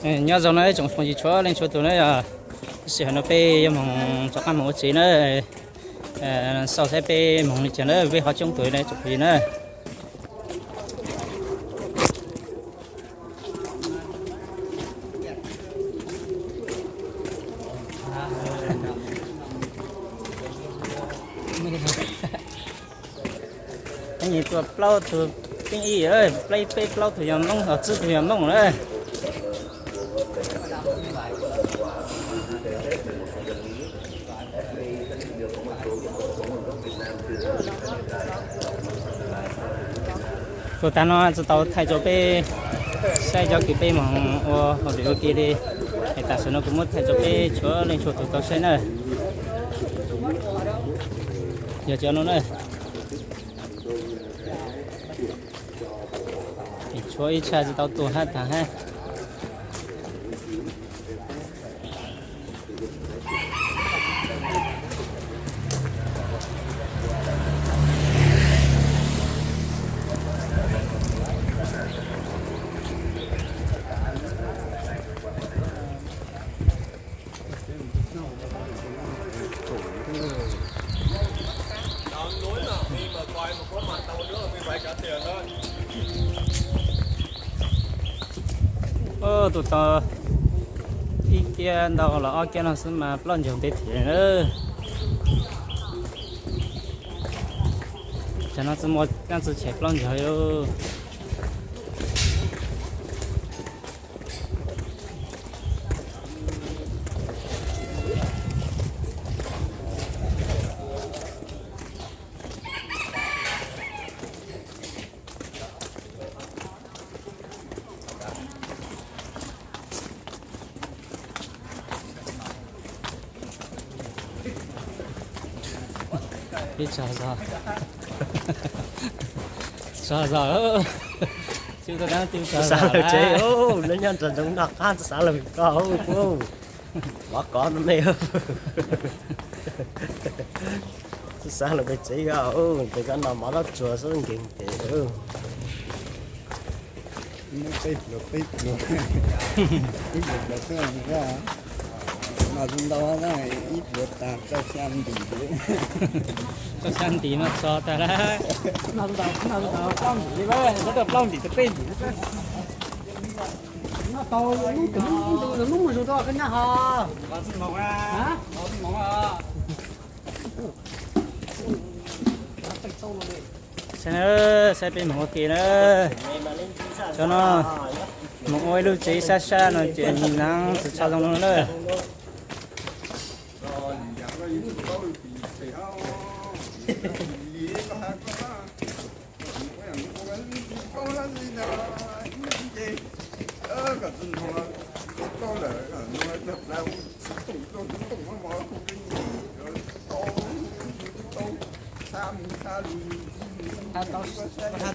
Nyob zoo na ib tsoom phooj ywg txhua leej txhua tus na, tab sis hais no peb yuav moog rov qaab moog ua tsev na, xauj saib peb moog li cas na, peb ho coob tug na tsoom phooj ywg na. Nyias tua plaub tug teeb ib, peb plaub tug yog Moob, txwb tug yog Moob na. Txuas tag no tsi tau thaij rau peb saib cov kws peb moog ua hauj lwm ua ke li, es tam sim no kuv muab thaij rau peb txhua leej txhua tus tau saib na. Yog cov no na, tshuav ib tshaj tsis tau tuag hab taag hab. Tus tau ib kiab ntau los ob kiab no xwb mas plaub ntsaug ntev thiab na. Tsam no tsi muaj kaab tsi chais plaub ntsaug. Ib tsaug zog, tsaug zog, tub tub sab lawm tsev, nyob nyob nrog nroog noj qab tub sab lawm ko, mov kov no me, tub sab lawm pem tsev ko, tes koj noj mov dab tsuag xwb nkeeg tes. Muab peb pluas peb pluas, ib pluas pluas xwb, noj ntau ntau ib pluas tag, rau xya ntim, rau xya ntim mas txog tag lawm. Noj tau plaub ntim rau peb ntim. Noj tau lub twg lub ntws lub mus zug rau koj nyab ho. Saib na, saib peb moog ua ke na. Cov no moog ua ib lub tsev sab sab no ces naav tsis tshua zoo no na.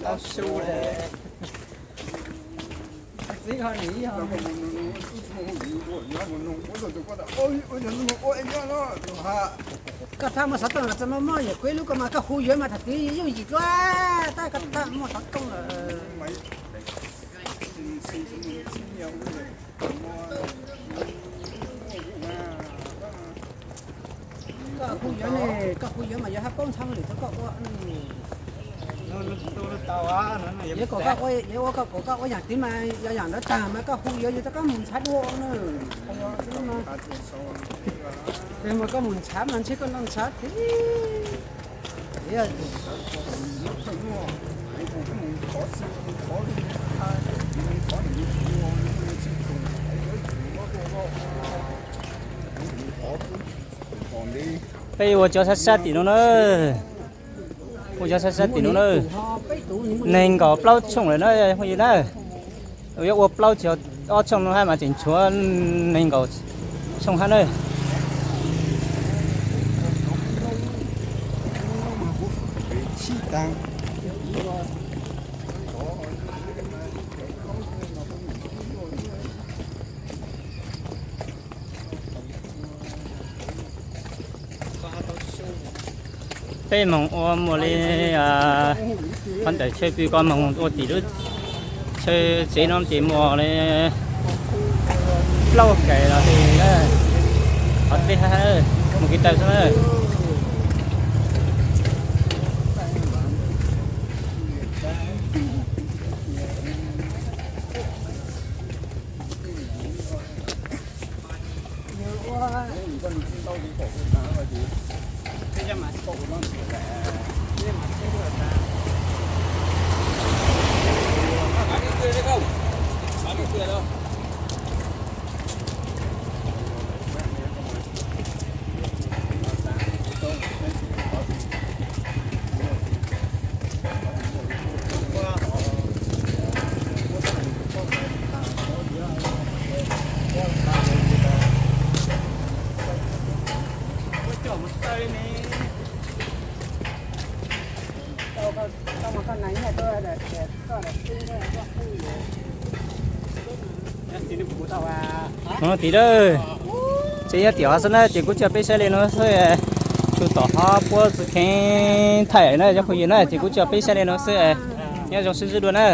Tau su le. Koj thaj muaj xov tooj los txawm muaj muaj yawm kuv ib lub ko mas koj hu yuav mas thaum twg yooj yim dua, tab koj thaj muaj xov tooj lawm. Koj hu yuav ne, koj hu yuav mas yuav hab paub ntxhab lwm rau koj ua. Yuav kom koj ua, yuav ua kom koj ua yaam twg mas yog yaam ntawd tag mas koj hu yuav, yuav rau koj mus ntshav dua na. Tes mas koj mus ntshav mas ntshe koj noj ntshav thiab. Peb ua cov sab sab tim no na, ua cov sab sab tim no na, neeg nkaum plaub tshooj lawm na phooj ywg na. Yuav ua plaub tsis, ob tshooj no hab mas tseem tshuav neeg nkaum tshooj hab na. Peb moog ua muaj li qhov ntawm chaw pw ko moog ua tim lub chaw tsev no ces muaj li Plaub kaim los li na, qhov teb hab mus kev taw xwb na. Tiv lawm, ces yog tiam ho xwb na, ces kuv tso peb saib li no xwb. Tsuas tom ho puab txwv kheev thaij na cov phooj ywg na, ces kuv tso peb saib li no xwb. Nyob zoo sib ntsib dua na.